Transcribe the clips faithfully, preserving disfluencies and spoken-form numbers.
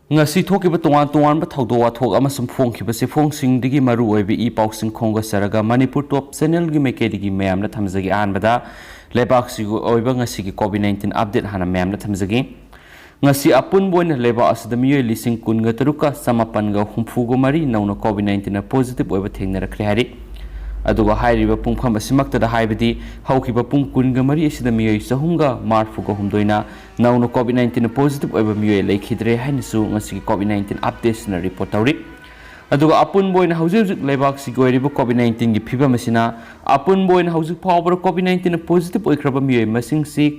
ꯉꯁꯤ ꯊꯣꯛꯈꯤꯕ ꯇꯣꯉꯥꯟ ꯇꯣꯉꯥꯟꯕ ꯊꯧꯗꯣꯛ ꯋꯥꯊꯣꯛ ꯑꯃꯁꯨꯡ ꯐꯣꯡꯈꯤꯕ ꯆꯦꯐꯣꯡꯁꯤꯡꯗꯒꯤ ꯃꯔꯨ ꯑꯣꯏꯕ ꯏ ꯄꯥꯎꯁꯤꯡ ꯈꯣꯝꯒꯠꯆꯔꯒ ꯃꯅꯤꯄꯨꯔ ꯇꯣꯞ ꯆꯦꯅꯦꯜꯒꯤ ꯃꯥꯏꯀꯩꯗꯒꯤ ꯃꯌꯥꯝꯅ ꯊꯝꯖꯒꯦ꯫ ꯑꯍꯥꯟꯕꯗ ꯂꯩꯕꯥꯛꯁꯤꯒꯤ ꯑꯣꯏꯕ ꯉꯁꯤꯒꯤ ꯀꯣꯚꯤꯗ ꯅꯥꯏꯟꯇꯤꯟ ꯑꯞꯗꯦꯠ ꯍꯥꯟꯅ ꯃꯌꯥꯝꯅ ꯊꯝꯖꯒꯦ꯫ ꯉꯁꯤ ꯑꯄꯨꯟꯕ ꯑꯣꯏꯅ ꯂꯩꯕꯥꯛ ꯑꯁꯤꯗ ꯃꯤꯑꯣꯏ ꯂꯤꯁꯤꯡ ꯀꯨꯟꯒ ꯇꯔꯨꯛꯀ ꯆꯃꯥꯄꯟꯒ ꯍꯨꯝꯐꯨꯒ ꯃꯔꯤ ꯅꯧꯅ ꯀꯣꯚꯤꯗ ꯅꯥꯏꯟꯇꯤꯟꯅ ꯄꯣꯖꯤꯇꯤꯚ ꯑꯣꯏꯕ ꯊꯦꯡꯅꯔꯛꯈ꯭ꯔꯦ ꯍꯥꯏꯔꯤ꯫ ꯑꯗꯨꯒ ꯍꯥꯏꯔꯤꯕ ꯄꯨꯡꯐꯝ ꯑꯁꯤꯃꯛꯇꯗ, ꯍꯥꯏꯕꯗꯤ ꯍꯧꯈꯤꯕ ꯄꯨꯡ ꯀꯨꯟꯒ ꯃꯔꯤ ꯑꯁꯤꯗ ꯃꯤꯑꯣꯏ ꯆꯍꯨꯝꯒ ꯃꯔꯤꯐꯨꯒ ꯍꯨꯝꯗꯣꯏꯅ ꯅꯧꯅ ꯀꯣꯚꯤꯗ ꯅꯥꯏꯟꯇꯤꯟ ꯄꯣꯖꯤꯇꯤꯚ ꯑꯣꯏꯕ ꯃꯤꯑꯣꯏ ꯂꯩꯈꯤꯗ꯭ꯔꯦ ꯍꯥꯏꯅꯁꯨ ꯉꯁꯤꯒꯤ ꯀꯣꯚꯤꯗ ꯅꯥꯏꯟꯇꯤꯟ ꯑꯞꯗꯦꯠꯁꯤꯅ ꯔꯤꯄꯣꯔꯠ ꯇꯧꯔꯤ꯫ ꯑꯗꯨꯒ ꯑꯄꯨꯟꯕ ꯑꯣꯏꯅ ꯍꯧꯖꯤꯛ ꯍꯧꯖꯤꯛ ꯂꯩꯕꯥꯛꯁꯤꯒꯤ ꯑꯣꯏꯔꯤꯕ ꯀꯣꯚꯤꯗ ꯅꯥꯏꯟꯇꯤꯟꯒꯤ ꯐꯤꯕꯝ ꯑꯁꯤꯅ, ꯑꯄꯨꯟꯕ ꯑꯣꯏꯅ ꯍꯧꯖꯤꯛ ꯐꯥꯎꯕꯗ ꯀꯣꯚꯤꯗ ꯅꯥꯏꯟꯇꯤꯟ ꯄꯣꯖꯤꯇꯤꯚ ꯑꯣꯏꯈ꯭ꯔꯕ ꯃꯤꯑꯣꯏ ꯃꯁꯤꯡꯁꯤ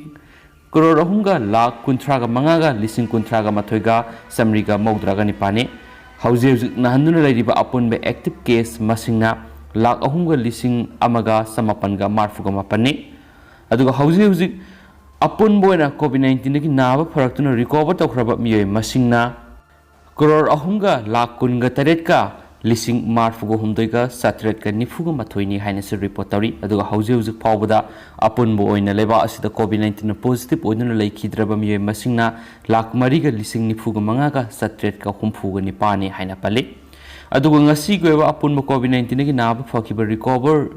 ꯀꯔꯣꯔ ꯑꯍꯨꯝꯒ ꯂꯥꯈ ꯀꯨꯟꯊ꯭ꯔꯥꯒ ꯃꯉꯥꯒ ꯂꯤꯁꯤꯡ ꯀꯨꯟꯊ꯭ꯔꯥꯒ ꯃꯥꯊꯣꯏꯒ ꯆꯥꯃꯔꯤꯒ ꯃꯧꯗ꯭ꯔꯥꯒ ꯅꯤꯄꯥꯜꯅꯤ꯫ ꯍꯧꯖꯤꯛ ꯍꯧꯖꯤꯛ ꯅꯥꯍꯟꯗꯨꯅ ꯂꯩꯔꯤꯕ ꯑꯄꯨꯟꯕ ꯑꯦꯛꯇꯤꯚ ꯀꯦꯁ ꯃꯁꯤꯡꯅ ꯂꯥꯈ ꯑꯍꯨꯝꯒ ꯂꯤꯁꯤꯡ ꯑꯃꯒ ꯆꯃꯥꯄꯟꯒ ꯃꯔꯤꯐꯨꯒ ꯃꯥꯄꯟꯅꯤ꯫ ꯑꯗꯨꯒ ꯍꯧꯖꯤꯛ ꯍꯧꯖꯤꯛ ꯑꯄꯨꯟꯕ ꯑꯣꯏꯅ ꯀꯣꯚꯤꯗ ꯅꯥꯏꯟꯇꯤꯟꯗꯒꯤ ꯅꯥꯕ ꯐꯔꯛꯇꯨꯅ ꯔꯤꯀꯣꯚꯔ ꯇꯧꯈ꯭ꯔꯕ ꯃꯤꯑꯣꯏ ꯃꯁꯤꯡꯅ ꯀꯔꯣꯔ ꯑꯍꯨꯝꯒ ꯂꯥꯈ ꯀꯨꯟꯒ ꯇꯔꯦꯠꯀ ꯂꯤꯁꯤꯡ ꯃꯔꯤꯐꯨꯒ ꯍꯨꯝꯗꯣꯏꯒ ꯆꯥꯇ꯭ꯔꯦꯠꯀ ꯅꯤꯐꯨꯒ ꯃꯥꯊꯣꯏꯅꯤ ꯍꯥꯏꯅꯁꯨ ꯔꯤꯄꯣꯔꯠ ꯇꯧꯔꯤ꯫ ꯑꯗꯨꯒ ꯍꯧꯖꯤꯛ ꯍꯧꯖꯤꯛ ꯐꯥꯎꯕꯗ ꯑꯄꯨꯟꯕ ꯑꯣꯏꯅ ꯂꯩꯕꯥꯛ ꯑꯁꯤꯗ ꯀꯣꯚꯤꯗ ꯅꯥꯏꯟꯇꯤꯟꯅ ꯄꯣꯖꯤꯇꯤꯚ ꯑꯣꯏꯗꯨꯅ ꯂꯩꯈꯤꯗ꯭ꯔꯕ ꯃꯤꯑꯣꯏ ꯃꯁꯤꯡꯅ ꯂꯥꯈ ꯃꯔꯤꯒ ꯂꯤꯁꯤꯡ ꯅꯤꯐꯨꯒ ꯃꯉꯥꯒ ꯆꯥꯇ꯭ꯔꯦꯠꯀ ꯍꯨꯝꯐꯨꯒ ꯅꯤꯄꯥꯟꯅꯤ ꯍꯥꯏꯅ ꯄꯜꯂꯤ꯫ ꯑꯗꯨꯒ ꯉꯁꯤꯒꯤ ꯑꯣꯏꯕ ꯑꯄꯨꯟꯕ ꯀꯣꯚꯤꯗ ꯅꯥꯏꯟꯇꯤꯟꯗꯒꯤ ꯅꯥꯕ ꯐꯈꯤꯕ ꯔꯤꯀꯣꯚꯔ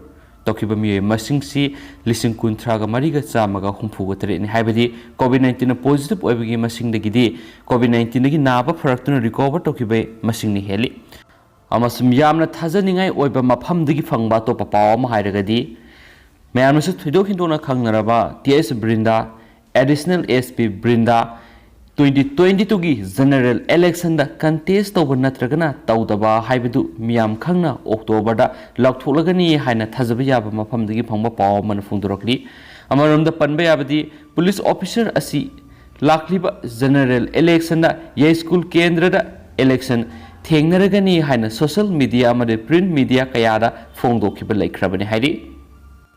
ꯇꯧꯈꯤꯕ ꯃꯤꯑꯣꯏ ꯃꯁꯤꯡꯁꯤ ꯂꯤꯁꯤꯡ ꯀꯨꯟꯊ꯭ꯔꯥꯒ ꯃꯔꯤꯒ ꯆꯥꯝꯃꯒ ꯍꯨꯝꯐꯨꯒ ꯇꯔꯦꯠꯅꯤ꯫ ꯍꯥꯏꯕꯗꯤ ꯀꯣꯚꯤꯗ ꯅꯥꯏꯟꯇꯤꯟꯅ ꯄꯣꯖꯤꯇꯤꯚ ꯑꯣꯏꯕꯒꯤ ꯃꯁꯤꯡꯗꯒꯤꯗꯤ ꯀꯣꯚꯤꯗ ꯅꯥꯏꯟꯇꯤꯟꯗꯒꯤ ꯅꯥꯕ ꯐꯔꯛꯇꯨꯅ ꯔꯤꯀꯣꯚꯔ ꯇꯧꯈꯤꯕ ꯃꯁꯤꯡꯅ ꯍꯦꯜꯂꯤ꯫ ꯑꯃꯁꯨꯡ ꯌꯥꯝꯅ ꯊꯥꯖꯅꯤꯡꯉꯥꯏ ꯑꯣꯏꯕ ꯃꯐꯝꯗꯒꯤ ꯐꯪꯕ ꯑꯇꯣꯞꯄ ꯄꯥꯎ ꯑꯃ ꯍꯥꯏꯔꯒꯗꯤ, ꯃꯌꯥꯝꯅꯁꯨ ꯊꯣꯏꯗꯣꯛ ꯍꯦꯟꯗꯣꯛꯅ ꯈꯪꯅꯔꯕ T S Brinda, additional S P Brinda, twenty twenty ꯇꯨꯒꯤ ꯖꯦꯅꯔꯦꯜ ꯏꯂꯦꯛꯁꯟꯗ ꯀꯟꯇꯦꯁ ꯇꯧꯕ ꯅꯠꯇ꯭ꯔꯒꯅ ꯇꯧꯗꯕ ꯍꯥꯏꯕꯗꯨ ꯃꯤꯌꯥꯝ ꯈꯪꯅ ꯑꯣꯛꯇꯣꯕꯔꯗ ꯂꯥꯎꯊꯣꯛꯂꯒꯅꯤ ꯍꯥꯏꯅ ꯊꯥꯖꯕ ꯌꯥꯕ ꯃꯐꯝꯗꯒꯤ ꯐꯪꯕ ꯄꯥꯎ ꯑꯃꯅ ꯐꯣꯡꯗꯣꯔꯛꯂꯤ꯫ ꯑꯃꯔꯣꯝꯗ ꯄꯟꯕ ꯌꯥꯕꯗꯤ, ꯄꯨꯂꯤꯁ ꯑꯣꯐꯤꯁꯔ ꯑꯁꯤ ꯂꯥꯛꯂꯤꯕ ꯖꯦꯅꯔꯦꯜ ꯏꯂꯦꯛꯁꯟꯗ ꯌꯥꯏꯁ꯭ꯀꯨꯜ ꯀꯦꯟꯗ꯭ꯔꯗ ꯏꯂꯦꯛꯁꯟ ꯊꯦꯡꯅꯔꯒꯅꯤ ꯍꯥꯏꯅ ꯁꯣꯁꯤꯌꯦꯜ ꯃꯤꯗꯤꯌꯥ ꯑꯃꯗꯤ ꯄ꯭ꯔꯤꯟꯠ ꯃꯤꯗꯤꯌꯥ ꯀꯌꯥꯗ ꯐꯣꯡꯗꯣꯛꯈꯤꯕ ꯂꯩꯈ꯭ꯔꯕꯅꯤ ꯍꯥꯏꯔꯤ꯫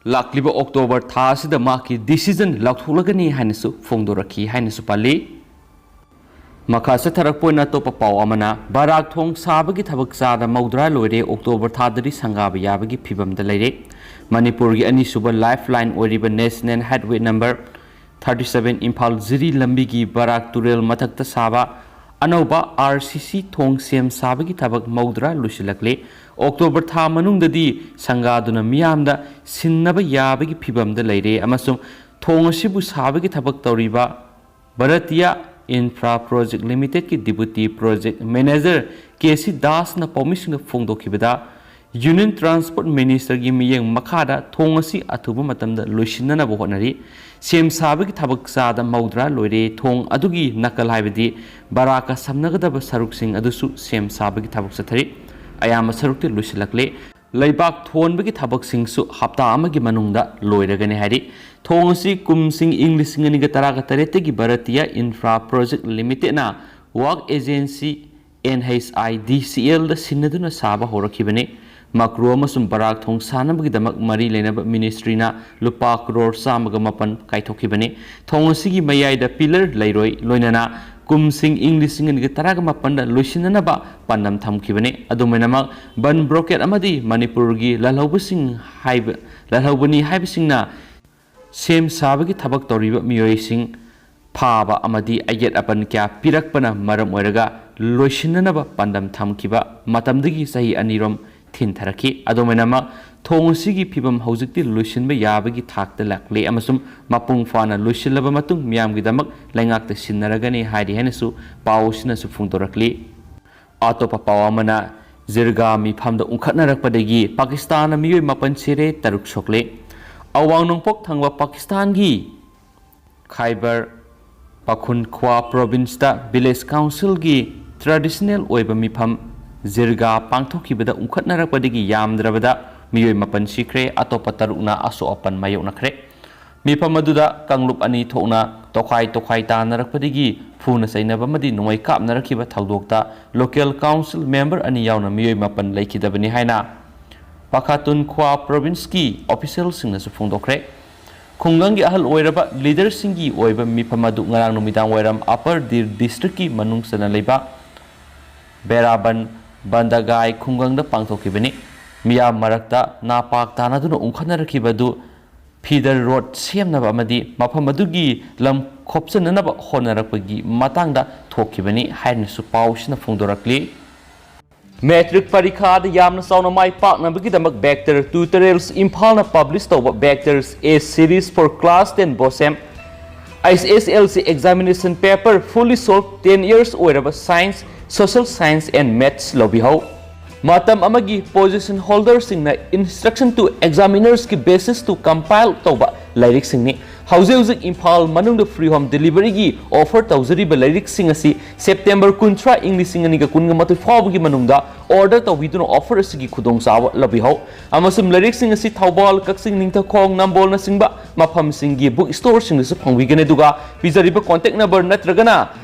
ꯂꯥꯛꯂꯤꯕ ꯑꯣꯛꯇꯣꯕꯔ ꯊꯥ ꯑꯁꯤꯗ ꯃꯍꯥꯛꯀꯤ ꯗꯤꯁꯤꯖꯟ ꯂꯥꯎꯊꯣꯛꯂꯒꯅꯤ ꯍꯥꯏꯅꯁꯨ ꯐꯣꯡꯗꯣꯔꯛꯈꯤ ꯍꯥꯏꯅꯁꯨ ꯄꯜꯂꯤ꯫ ꯃꯈꯥ ꯆꯠꯊꯔꯛꯄ ꯑꯣꯏꯅ ꯑꯇꯣꯞꯄ ꯄꯥꯎ ꯑꯃꯅ, ꯕꯔꯥꯛ ꯊꯣꯡ ꯁꯥꯕꯒꯤ ꯊꯕꯛ ꯆꯥꯗ ꯃꯧꯗ꯭ꯔꯥ ꯂꯣꯏꯔꯦ, ꯑꯣꯛꯇꯣꯕꯔ ꯊꯥꯗꯗꯤ ꯁꯪꯒꯥꯕ ꯌꯥꯕꯒꯤ ꯐꯤꯕꯝꯗ ꯂꯩꯔꯦ꯫ ꯃꯅꯤꯄꯨꯔꯒꯤ ꯑꯅꯤꯁꯨꯕ ꯂꯥꯏꯐ ꯂꯥꯏꯟ ꯑꯣꯏꯔꯤꯕ national highway number thirty seven Imphal Jiri ꯂꯝꯕꯤꯒꯤ ꯕꯔꯥꯛ ꯇꯨꯔꯦꯜ ꯃꯊꯛꯇ ꯁꯥꯕ ꯑꯅꯧꯕ RCC ꯊꯣꯡ ꯁꯦꯝ ꯁꯥꯕꯒꯤ ꯊꯕꯛ ꯃꯧꯗ꯭ꯔꯥ ꯂꯣꯏꯁꯤꯜꯂꯛꯂꯦ꯫ ꯑꯣꯛꯇꯣꯕꯔ ꯊꯥ ꯃꯅꯨꯡꯗꯗꯤ ꯁꯪꯒꯥꯗꯨꯅ ꯃꯤꯌꯥꯝꯗ ꯁꯤꯟꯅꯕ ꯌꯥꯕꯒꯤ ꯐꯤꯚꯝꯗ ꯂꯩꯔꯦ ꯑꯃꯁꯨꯡ ꯊꯣꯡ ꯑꯁꯤꯕꯨ ꯁꯥꯕꯒꯤ ꯊꯕꯛ ꯇꯧꯔꯤꯕ ꯚꯥꯔꯇꯤꯌꯥ ꯏꯟꯐ꯭ꯔꯥ ꯄ꯭ꯔꯣꯖꯦꯛ ꯂꯤꯃꯤꯇꯦꯗꯀꯤ deputy project manager K C ꯗꯥꯁꯅ ꯄꯥꯎꯃꯤꯁꯤꯡꯗ ꯐꯣꯡꯗꯣꯛꯈꯤꯕꯗ, ꯌꯨꯅꯤꯌꯟ ꯇ꯭ꯔꯥꯟꯁꯄꯣꯔꯠ ꯃꯤꯅꯤꯁꯇꯔꯒꯤ ꯃꯤꯠꯌꯦꯡ ꯃꯈꯥꯗ ꯊꯣꯡ ꯑꯁꯤ ꯑꯊꯨꯕ ꯃꯇꯝꯗ ꯂꯣꯏꯁꯤꯟꯅꯅꯕ ꯍꯣꯠꯅꯔꯤ꯫ ꯁꯦꯝ ꯁꯥꯕꯒꯤ ꯊꯕꯛ ꯆꯥꯗ ꯃꯧꯗ꯭ꯔꯥ ꯂꯣꯏꯔꯦ꯫ ꯊꯣꯡ ꯑꯗꯨꯒꯤ ꯅꯥꯀꯜ, ꯍꯥꯏꯕꯗꯤ ꯕꯔꯥꯛꯀ ꯁꯝꯅꯒꯗꯕ ꯁꯔꯨꯛꯁꯤꯡ ꯑꯗꯨꯁꯨ ꯁꯦꯝ ꯁꯥꯕꯒꯤ ꯊꯕꯛ ꯆꯠꯊꯔꯤ꯫ ꯑꯌꯥꯝꯕ ꯁꯔꯨꯛꯇꯤ ꯂꯣꯏꯁꯤꯜꯂꯛꯂꯦ꯫ ꯂꯩꯕꯥꯛ ꯊꯣꯟꯕꯒꯤ ꯊꯕꯛꯁꯤꯡꯁꯨ ꯍꯞꯇꯥ ꯑꯃꯒꯤ ꯃꯅꯨꯡꯗ ꯂꯣꯏꯔꯒꯅꯤ ꯍꯥꯏꯔꯤ꯫ ꯊꯣꯡ ꯑꯁꯤ ꯀꯨꯝꯁꯤꯡ ꯏꯪ ꯂꯤꯁꯤꯡ ꯑꯅꯤꯒ ꯇꯔꯥꯒ ꯇꯔꯦꯠꯇꯒꯤ ꯚꯥꯔꯇꯤꯌꯥ ꯏꯟꯐ꯭ꯔꯥ ꯄ꯭ꯔꯣꯖꯦꯛ ꯂꯤꯃꯤꯇꯦꯗꯅ ꯋꯥꯔꯛ ꯑꯦꯖꯦꯟꯁꯤ NHIDCLꯗ ꯁꯤꯟꯅꯗꯨꯅ ꯁꯥꯕ ꯍꯧꯔꯛꯈꯤꯕꯅꯤ꯫ ꯃꯀ꯭ꯔꯣ ꯑꯃꯁꯨꯡ ꯕꯔꯥꯛ ꯊꯣꯡ ꯁꯥꯅꯕꯒꯤꯗꯃꯛ ꯃꯔꯤ ꯂꯩꯅꯕ ꯃꯤꯅꯤꯁꯇ꯭ꯔꯤꯅ ꯂꯨꯄꯥ ꯀ꯭ꯔꯣꯔ ꯆꯥꯝꯃꯒ ꯃꯥꯄꯟ ꯀꯥꯏꯊꯣꯛꯈꯤꯕꯅꯤ꯫ ꯊꯣꯡ ꯑꯁꯤꯒꯤ ꯃꯌꯥꯏꯗ ꯄꯤꯂꯔ ꯂꯩꯔꯣꯏ, ꯂꯣꯏꯅꯅ ꯀꯨꯝꯁꯤꯡ ꯏꯪ ꯂꯤꯁꯤꯡ ꯑꯅꯤꯒ ꯇꯔꯥꯒ ꯃꯥꯄꯟꯗ ꯂꯣꯏꯁꯤꯟꯅꯅꯕ ꯄꯥꯟꯗꯝ ꯊꯝꯈꯤꯕꯅꯤ꯫ ꯑꯗꯨꯃꯥꯏꯅꯃꯛ ꯕꯟ ꯕ꯭ꯂꯣꯀꯦꯠ ꯑꯃꯗꯤ ꯃꯅꯤꯄꯨꯔꯒꯤ ꯂꯜꯍꯧꯕꯁꯤꯡ ꯍꯥꯏꯕ, ꯂꯜꯍꯧꯕꯅꯤ ꯍꯥꯏꯕꯁꯤꯡꯅ ꯁꯦꯝ ꯁꯥꯕꯒꯤ ꯊꯕꯛ ꯇꯧꯔꯤꯕ ꯃꯤꯑꯣꯏꯁꯤꯡ ꯐꯥꯕ ꯑꯃꯗꯤ ꯑꯌꯦꯠ ꯑꯄꯟ ꯀꯌꯥ ꯄꯤꯔꯛꯄꯅ ꯃꯔꯝ ꯑꯣꯏꯔꯒ ꯂꯣꯏꯁꯤꯟꯅꯅꯕ ꯄꯥꯟꯗꯝ ꯊꯝꯈꯤꯕ ꯃꯇꯝꯗꯒꯤ ꯆꯍꯤ ꯑꯅꯤꯔꯣꯝ ꯊꯤꯟꯊꯔꯛꯈꯤ꯫ ꯑꯗꯨꯃꯥꯏꯅꯃꯛ ꯊꯣꯡ ꯑꯁꯤꯒꯤ ꯐꯤꯕꯝ ꯍꯧꯖꯤꯛꯇꯤ ꯂꯣꯏꯁꯤꯟꯕ ꯌꯥꯕꯒꯤ ꯊꯥꯛꯇ ꯂꯥꯛꯂꯦ ꯑꯃꯁꯨꯡ ꯃꯄꯨꯡ ꯐꯥꯅ ꯂꯣꯏꯁꯤꯜꯂꯕ ꯃꯇꯨꯡ ꯃꯤꯌꯥꯝꯒꯤꯗꯃꯛ ꯂꯩꯉꯥꯛꯇ ꯁꯤꯟꯅꯔꯒꯅꯤ ꯍꯥꯏꯔꯤ ꯍꯥꯏꯅꯁꯨ ꯄꯥꯎ ꯑꯁꯤꯅꯁꯨ ꯐꯣꯡꯗꯣꯔꯛꯂꯤ꯫ ꯑꯇꯣꯞꯄ ꯄꯥꯎ ꯑꯃꯅ, ꯖꯤꯔꯒꯥ ꯃꯤꯐꯝꯗ ꯎꯪꯈꯠꯅꯔꯛꯄꯗꯒꯤ ꯄꯥꯀꯤꯁꯇꯥꯟꯅ ꯃꯤꯑꯣꯏ ꯃꯥꯄꯟ ꯁꯤꯔꯦ, ꯇꯔꯨꯛ ꯁꯣꯛꯂꯦ꯫ ꯑꯋꯥꯡ ꯅꯣꯡꯄꯣꯛ ꯊꯪꯕ ꯄꯥꯀꯤꯁꯇꯥꯟꯒꯤ ꯈꯥꯏꯕꯔ ꯄꯈꯨꯟꯈ꯭ꯋꯥ ꯄ꯭ꯔꯣꯚꯤꯟꯁꯇ ꯚꯤꯂꯦꯖ ꯀꯥꯎꯟꯁꯤꯜꯒꯤ ꯇ꯭ꯔꯦꯗꯤꯁꯅꯦꯜ ꯑꯣꯏꯕ ꯃꯤꯐꯝ ꯖꯤꯔꯒꯥ ꯄꯥꯡꯊꯣꯛꯈꯤꯕꯗ ꯎꯪꯈꯠꯅꯔꯛꯄꯗꯒꯤ ꯌꯥꯝꯗ꯭ꯔꯕꯗ ꯃꯤꯑꯣꯏ ꯃꯥꯄꯟ ꯁꯤꯈ꯭ꯔꯦ, ꯑꯇꯣꯞꯄ ꯇꯔꯨꯛꯅ ꯑꯁꯣꯛ ꯑꯄꯟ ꯃꯥꯌꯣꯛꯅꯈ꯭ꯔꯦ꯫ ꯃꯤꯐꯝ ꯑꯗꯨꯗ ꯀꯥꯡꯂꯨꯞ ꯑꯅꯤ ꯊꯣꯛꯅ ꯇꯣꯈꯥꯏ ꯇꯣꯈꯥꯏ ꯇꯥꯅꯔꯛꯄꯗꯒꯤ ꯐꯨꯅ ꯆꯩꯅꯕ ꯑꯃꯗꯤ ꯅꯣꯡꯃꯩ ꯀꯥꯞꯅꯔꯛꯈꯤꯕ ꯊꯧꯗꯣꯛꯇ ꯂꯣꯀꯦꯜ ꯀꯥꯎꯟꯁꯤꯜ ꯃꯦꯝꯕꯔ ꯑꯅꯤ ꯌꯥꯎꯅ ꯃꯤꯑꯣꯏ ꯃꯥꯄꯟ ꯂꯩꯈꯤꯗꯕꯅꯤ ꯍꯥꯏꯅ ꯄꯈꯥꯇꯨꯟꯈ꯭ꯋꯥ ꯄ꯭ꯔꯣꯚꯤꯟꯁꯀꯤ ꯑꯣꯐꯤꯁꯤꯌꯦꯜꯁꯤꯡꯅꯁꯨ ꯐꯣꯡꯗꯣꯛꯈ꯭ꯔꯦ꯫ ꯈꯨꯡꯒꯪꯒꯤ ꯑꯍꯜ ꯑꯣꯏꯔꯕ ꯂꯤꯗꯔꯁꯤꯡꯒꯤ ꯑꯣꯏꯕ ꯃꯤꯐꯝ ꯑꯗꯨ ꯉꯔꯥꯡ ꯅꯨꯃꯤꯗꯥꯡ ꯋꯥꯏꯔꯝ ꯑꯄꯔ ꯗꯤꯔ ꯗꯤꯁꯇ꯭ꯔꯤꯛꯀꯤ ꯃꯅꯨꯡ ꯆꯟꯅ ꯂꯩꯕ ꯕꯦꯔꯥꯕꯟ ꯕꯟꯗꯒꯥꯏ ꯈꯨꯡꯒꯪꯗ ꯄꯥꯡꯊꯣꯛꯈꯤꯕꯅꯤ꯫ ꯃꯤꯌꯥꯝ ꯃꯔꯛꯇ ꯅꯥꯄꯥꯛ ꯇꯥꯅꯗꯨꯅ ꯎꯪꯈꯠꯅꯔꯛꯈꯤꯕ ꯑꯗꯨ feeder road ꯁꯦꯝꯅꯕ ꯑꯃꯗꯤ ꯃꯐꯝ ꯑꯗꯨꯒꯤ ꯂꯝ ꯈꯣꯞꯆꯟꯅꯅꯕ ꯍꯣꯠꯅꯔꯛꯄꯒꯤ ꯃꯇꯥꯡꯗ ꯊꯣꯛꯈꯤꯕꯅꯤ ꯍꯥꯏꯅꯁꯨ ꯄꯥꯎꯁꯤꯅ ꯐꯣꯡꯗꯣꯔꯛꯂꯤ꯫ ꯃꯦꯇ꯭ꯔꯤꯛ ꯄꯔꯤꯈꯥꯗ ꯌꯥꯝꯅ ꯆꯥꯎꯅ ꯃꯥꯏ ꯄꯥꯛꯅꯕꯒꯤꯗꯃꯛ Vector Tutorials ꯏꯝꯐꯥꯜꯅ ꯄꯕ꯭ꯂꯤꯁ ꯇꯧꯕ Vectors A Series for Class ten BOSEM H S S L C Examination Paper Fully Solved ten years ꯑꯣꯏꯔꯕ Science, Social Science and Maths ꯂꯧꯕꯤꯍꯧ꯫ ꯃꯇꯝ ꯑꯃꯒꯤ position holderꯁꯤꯡꯅ Instruction to Examinersꯀꯤ basis to compile ꯇꯧꯕ ꯂꯥꯏꯔꯤꯛꯁꯤꯡꯅꯤ꯫ ꯍꯧꯖꯤꯛ ꯍꯧꯖꯤꯛ ꯏꯝꯐꯥꯜ ꯃꯅꯨꯡꯗ free home deliveryꯒꯤ offer ꯇꯧꯖꯔꯤꯕ ꯂꯥꯏꯔꯤꯛꯁꯤꯡ ꯑꯁꯤ September ꯀꯨꯟꯊ꯭ꯔꯥ, ꯏꯪ ꯂꯤꯁꯤꯡ ꯑꯅꯤꯒ ꯀꯨꯟꯒ ꯃꯥꯊꯣꯏ ꯐꯥꯎꯕꯒꯤ ꯃꯅꯨꯡꯗ order ꯇꯧꯕꯤꯗꯨꯅ offer ꯑꯁꯤꯒꯤ ꯈꯨꯗꯣꯡꯆꯥꯕ ꯂꯧꯕꯤꯍꯧ꯫ ꯑꯃꯁꯨꯡ ꯂꯥꯏꯔꯤꯛꯁꯤꯡ ꯑꯁꯤ ꯊꯧꯕꯥꯜ, ꯀꯛꯆꯤꯡ, ꯅꯤꯡꯊꯧꯈꯣꯡ, ꯅꯝꯕꯣꯜꯅꯆꯤꯡꯕ ꯃꯐꯝꯁꯤꯡꯒꯤ book storeꯁꯤꯡꯗꯁꯨ ꯐꯪꯕꯤꯒꯅꯤ꯫ ꯑꯗꯨꯒ ꯄꯤꯖꯔꯤꯕ contact number ꯅꯠꯇ꯭ꯔꯒꯅ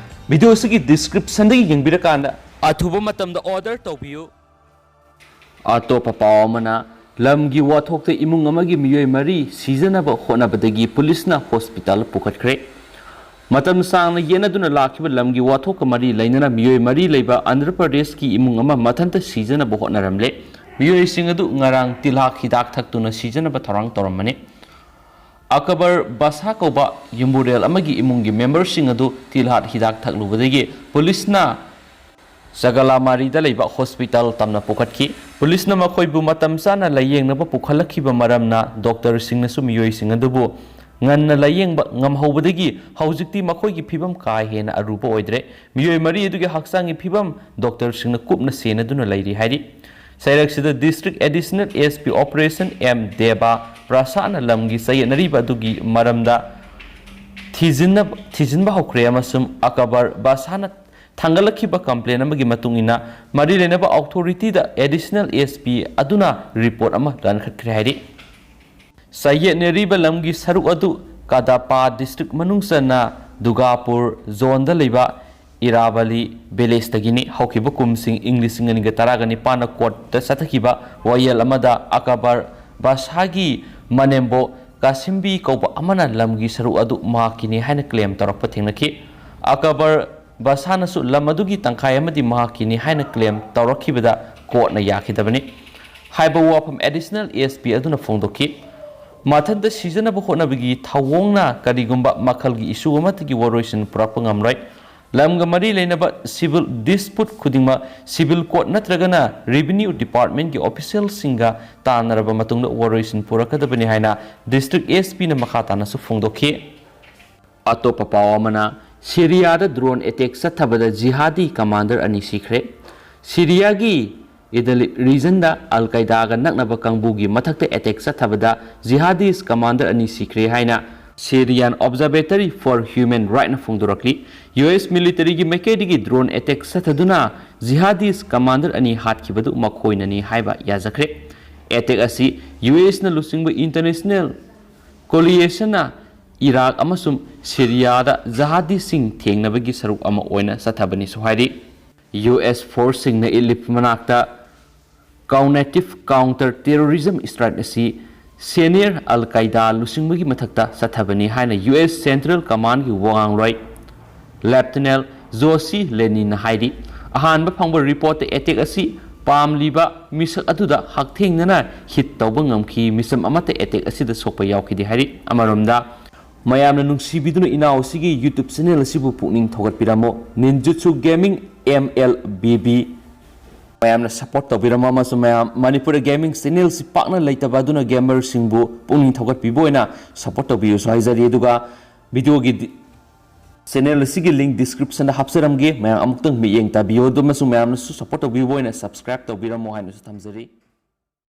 video ꯑꯁꯤꯒꯤ descriptionꯗꯒꯤ ꯌꯦꯡꯕꯤꯔꯀꯥꯟꯗ ꯑꯊꯨꯕ ꯃꯇꯝꯗ order ꯇꯧꯕꯤꯌꯨ꯫ ꯑꯇꯣꯞꯄ ꯄꯥꯎ ꯑꯃꯅ, ꯂꯝꯒꯤ ꯋꯥꯊꯣꯛꯇ ꯏꯃꯨꯡ ꯑꯃꯒꯤ ꯃꯤꯑꯣꯏ ꯃꯔꯤ ꯁꯤꯖꯅꯕ ꯍꯣꯠꯅꯕꯗꯒꯤ ꯄꯨꯂꯤꯁꯅ ꯍꯣꯁꯄꯤꯇꯥꯜ ꯄꯨꯈꯠꯈ꯭ꯔꯦ꯫ ꯃꯇꯝ ꯁꯥꯡꯅ ꯌꯦꯠꯅꯗꯨꯅ ꯂꯥꯛꯈꯤꯕ ꯂꯝꯒꯤ ꯋꯥꯊꯣꯛꯀ ꯃꯔꯤ ꯂꯩꯅꯅ ꯃꯤꯑꯣꯏ ꯃꯔꯤ ꯂꯩꯕ ꯑꯟꯙ꯭ꯔ ꯄ꯭ꯔꯗꯦꯁꯀꯤ ꯏꯃꯨꯡ ꯑꯃ ꯃꯊꯟꯇ ꯁꯤꯖꯅꯕ ꯍꯣꯠꯅꯔꯝꯂꯦ꯫ ꯃꯤꯑꯣꯏꯁꯤꯡ ꯑꯗꯨ ꯉꯔꯥꯡ ꯇꯤꯜꯍꯥꯠ ꯍꯤꯗꯥꯛ ꯊꯛꯇꯨꯅ ꯁꯤꯖꯅꯕ ꯊꯧꯔꯥꯡ ꯇꯧꯔꯝꯕꯅꯤ꯫ ꯑꯀꯕꯔ ꯕꯁꯥ ꯀꯧꯕ ꯌꯨꯝꯕꯨꯔꯦꯜ ꯑꯃꯒꯤ ꯏꯃꯨꯡꯒꯤ memberꯁꯤꯡ ꯑꯗꯨ ꯇꯤꯜꯍꯥꯠ ꯍꯤꯗꯥꯛ ꯊꯛꯂꯨꯕꯗꯒꯤ ꯄꯨꯂꯤꯁꯅ ꯆꯒꯂꯥꯃꯥꯔꯤꯗ ꯂꯩꯕ ꯍꯣꯁꯄꯤꯇꯥꯜ ꯇꯝꯅ ꯄꯨꯈꯠꯈꯤ꯫ ꯄꯨꯂꯤꯁꯅ ꯃꯈꯣꯏꯕꯨ ꯃꯇꯝ ꯆꯥꯅ ꯂꯥꯌꯦꯡꯅꯕ ꯄꯨꯈꯠꯂꯛꯈꯤꯕ ꯃꯔꯝꯅ ꯗꯣꯛꯇꯔꯁꯤꯡꯅꯁꯨ ꯃꯤꯑꯣꯏꯁꯤꯡ ꯑꯗꯨꯕꯨ ꯉꯟꯅ ꯂꯥꯌꯦꯡꯕ ꯉꯝꯍꯧꯕꯗꯒꯤ ꯍꯧꯖꯤꯛꯇꯤ ꯃꯈꯣꯏꯒꯤ ꯐꯤꯕꯝ ꯀꯥ ꯍꯦꯟꯅ ꯑꯔꯨꯕ ꯑꯣꯏꯗ꯭ꯔꯦ꯫ ꯃꯤꯑꯣꯏ ꯃꯔꯤ ꯑꯗꯨꯒꯤ ꯍꯛꯆꯥꯡꯒꯤ ꯐꯤꯕꯝ ꯗꯣꯛꯇꯔꯁꯤꯡꯅ ꯀꯨꯞꯅ ꯁꯦꯟꯅꯗꯨꯅ ꯂꯩꯔꯤ ꯍꯥꯏꯔꯤ꯫ ꯆꯩꯔꯛꯁꯤꯗ District Additional S P Operation M ꯗꯦꯕ ꯄ꯭ꯔꯁꯥꯗꯅ ꯂꯝꯒꯤ ꯆꯌꯦꯠꯅꯔꯤꯕ ꯑꯗꯨꯒꯤ ꯃꯔꯝꯗ ꯊꯤꯖꯤꯟꯅꯕ-, ꯊꯤꯖꯤꯟꯕ ꯍꯧꯈ꯭ꯔꯦ ꯑꯃꯁꯨꯡ ꯑꯀꯕꯔ ꯕꯁꯥꯅ ꯊꯥꯡꯒꯠꯂꯛꯈꯤꯕ complain ꯑꯃꯒꯤ ꯃꯇꯨꯡ ꯏꯟꯅ ꯃꯔꯤ ꯂꯩꯅꯕ authorityꯗ Additional S P ꯑꯗꯨꯅ report ꯑꯃ ꯂꯟꯈꯠꯈ꯭ꯔꯦ ꯍꯥꯏꯔꯤ꯫ ꯆꯌꯦꯠꯅꯔꯤꯕ ꯂꯝꯒꯤ ꯁꯔꯨꯛ ꯑꯗꯨ ꯀꯗꯄꯥ district ꯃꯅꯨꯡ ꯆꯟꯅ ꯗꯨꯒꯥꯄꯨꯔ zoneꯗ ꯂꯩꯕ ꯏꯔꯥꯕꯂꯤ villageꯇꯒꯤꯅꯤ꯫ ꯍꯧꯈꯤꯕ ꯀꯨꯝꯁꯤꯡ ꯏꯪ ꯂꯤꯁꯤꯡ ꯑꯅꯤꯒ ꯇꯔꯥꯒ ꯅꯤꯄꯥꯟꯗ courtꯇ ꯆꯠꯊꯈꯤꯕ ꯋꯥꯌꯦꯜ ꯑꯃꯗ ꯑꯀꯕꯔ ꯕꯁꯥꯒꯤ ꯃꯅꯦꯝꯕꯣꯛ ꯀꯥꯁꯤꯝꯕꯤ ꯀꯧꯕ ꯑꯃꯅ ꯂꯝꯒꯤ ꯁꯔꯨꯛ ꯑꯗꯨ ꯃꯍꯥꯛꯀꯤꯅꯤ ꯍꯥꯏꯅ claim ꯇꯧꯔꯛꯄ ꯊꯦꯡꯅꯈꯤ꯫ ꯑꯀꯕꯔ ꯕꯁꯥꯅꯁꯨ ꯂꯝ ꯑꯗꯨꯒꯤ ꯇꯪꯈꯥꯏ ꯑꯃꯗꯤ ꯃꯍꯥꯛꯀꯤꯅꯤ ꯍꯥꯏꯅ claim ꯇꯧꯔꯛꯈꯤꯕꯗ courtꯅ ꯌꯥꯈꯤꯗꯕꯅꯤ꯫ ꯍꯥꯏꯕ ꯋꯥꯐꯝ Additional S P ꯑꯗꯨꯅ ꯐꯣꯡꯗꯣꯛꯈꯤ꯫ ꯃꯊꯟꯇ ꯁꯤꯖꯅꯕ ꯍꯣꯠꯅꯕꯒꯤ ꯊꯧꯑꯣꯡꯅ ꯀꯔꯤꯒꯨꯝꯕ ꯃꯈꯜꯒꯤ ꯏꯁꯨ ꯑꯃꯠꯇꯒꯤ ꯋꯥꯔꯣꯏꯁꯤꯟ ꯄꯨꯔꯛꯄ ꯉꯝꯂꯣꯏ꯫ ꯂꯝꯒ ꯃꯔꯤ ꯂꯩꯅꯕ civil dispute ꯈꯨꯗꯤꯡꯃꯛ civil court ꯅꯠꯇ꯭ꯔꯒꯅ revenue department ꯀꯤ official ꯁꯤꯡꯒ ꯇꯥꯟꯅꯔꯕ ꯃꯇꯨꯡꯗ ꯋꯥꯔꯣꯏꯁꯤꯟ ꯄꯨꯔꯛꯀꯗꯕꯅꯤ ꯍꯥꯏꯅ district S P ꯅ ꯃꯈꯥ ꯇꯥꯅꯁꯨ ꯐꯣꯡꯗꯣꯛꯈꯤ꯫ ꯑꯇꯣꯞꯄ ꯄꯥꯎ ꯑꯃꯅ, ꯁꯤꯔꯤꯌꯥꯗ drone attack ꯆꯠꯊꯕꯗ ꯖꯤꯍꯥꯗꯤ commander ꯑꯅꯤ ꯁꯤꯈ꯭ꯔꯦ꯫ ꯁꯤꯔꯤꯌꯥꯒꯤ ꯏꯗꯂꯤꯕ regionꯗ ꯑꯜ ꯀꯥꯏꯗꯥꯒ ꯅꯛꯅꯕ ꯀꯥꯡꯕꯨꯒꯤ ꯃꯊꯛꯇ attack ꯆꯠꯊꯕꯗ ꯖꯤꯍꯥꯗꯤꯁ commander ꯑꯅꯤ ꯁꯤꯈ꯭ꯔꯦ ꯍꯥꯏꯅ Syrian Observatory for Human Rights ꯅ ꯐꯣꯡꯗꯣꯔꯛꯂꯤ꯫ U S military ꯒꯤ ꯃꯥꯏꯀꯩꯗꯒꯤ drone attack ꯆꯠꯊꯗꯨꯅ ꯖꯤꯍꯥꯗꯤꯁ commander ꯑꯅꯤ ꯍꯥꯠꯈꯤꯕꯗꯨ ꯃꯈꯣꯏꯅꯅꯤ ꯍꯥꯏꯕ ꯌꯥꯖꯈ꯭ꯔꯦ꯫ Attack ꯑꯁꯤ U S ꯅ ꯂꯨꯆꯤꯡꯕ international coalition ꯅ ꯏꯔꯥꯛ ꯑꯃꯁꯨꯡ ꯁꯤꯔꯤꯌꯥꯗ ꯖꯤꯍꯥꯗꯤꯁꯤꯡ ꯊꯦꯡꯅꯕꯒꯤ ꯁꯔꯨꯛ ꯑꯃ ꯑꯣꯏꯅ ꯆꯠꯊꯕꯅꯤꯁꯨ ꯍꯥꯏꯔꯤ꯫ U S force ꯁꯤꯡꯅ ꯏꯗꯂꯤꯕ ꯃꯅꯥꯛꯇ coordinated counter terrorism strike ꯑꯁꯤ ꯁꯦꯅꯤꯌꯔ ꯑꯜ ꯀꯥꯏꯗꯥ ꯂꯨꯆꯤꯡꯕꯒꯤ ꯃꯊꯛꯇ ꯆꯠꯊꯕꯅꯤ ꯍꯥꯏꯅ U S Central Command ꯒꯤ ꯋꯥꯉꯥꯡꯂꯣꯏ Lieutenant Josie Laney ꯅ ꯍꯥꯏꯔꯤ꯫ ꯑꯍꯥꯟꯕ ꯐꯪꯕ report ꯇ attack ꯑꯁꯤ ꯄꯥꯝꯂꯤꯕ ꯃꯤꯁꯛ ꯑꯗꯨꯗ ꯍꯛꯊꯦꯡꯅꯅ hit ꯇꯧꯕ ꯉꯝꯈꯤ꯫ ꯃꯤꯆꯝ ꯑꯃꯠꯇ attack ꯑꯁꯤꯗ ꯁꯣꯛꯄ ꯌꯥꯎꯈꯤꯗꯦ ꯍꯥꯏꯔꯤ꯫ ꯑꯃꯔꯣꯝꯗ, ꯃꯌꯥꯝꯅ ꯅꯨꯡꯁꯤꯕꯤꯗꯨꯅ ꯏꯅꯥꯎ ꯑꯁꯤꯒꯤ YouTube channel ꯑꯁꯤꯕꯨ ꯄꯨꯛꯅꯤꯡ ꯊꯧꯒꯠꯄꯤꯔꯝꯃꯨ꯫ Ninjutsu Gaming M L B B ꯃꯌꯥꯝꯅ support ꯇꯧꯕꯤꯔꯝꯃꯨ, ꯑꯃꯁꯨꯡ ꯃꯌꯥꯝ, ꯃꯅꯤꯄꯨꯔꯗ gaming channel ꯁꯤ ꯄꯥꯛꯅ ꯂꯩꯇꯕ, ꯑꯗꯨꯅ gamer ꯁꯤꯡꯕꯨ ꯄꯨꯛꯅꯤꯡ ꯊꯧꯒꯠꯄꯤꯕ ꯑꯣꯏꯅ support ꯇꯧꯕꯤꯌꯨꯁꯨ ꯍꯥꯏꯖꯔꯤ꯫ ꯑꯗꯨꯒ video ꯒꯤ di-, channel ꯑꯁꯤꯒꯤ link description ꯗ ꯍꯥꯞꯆꯔꯝꯒꯦ, ꯃꯌꯥꯝ ꯑꯃꯨꯛꯇꯪ ꯃꯤꯠꯌꯦꯡ ꯇꯥꯕꯤꯌꯨ꯫ ꯑꯗꯨ ꯑꯃꯁꯨꯡ ꯃꯌꯥꯝꯅꯁꯨ support ꯇꯧꯕꯤꯕ ꯑꯣꯏꯅ subscribe ꯇꯧꯕꯤꯔꯝꯃꯨ ꯍꯥꯏꯅꯁꯨ ꯊꯝꯖꯔꯤ꯫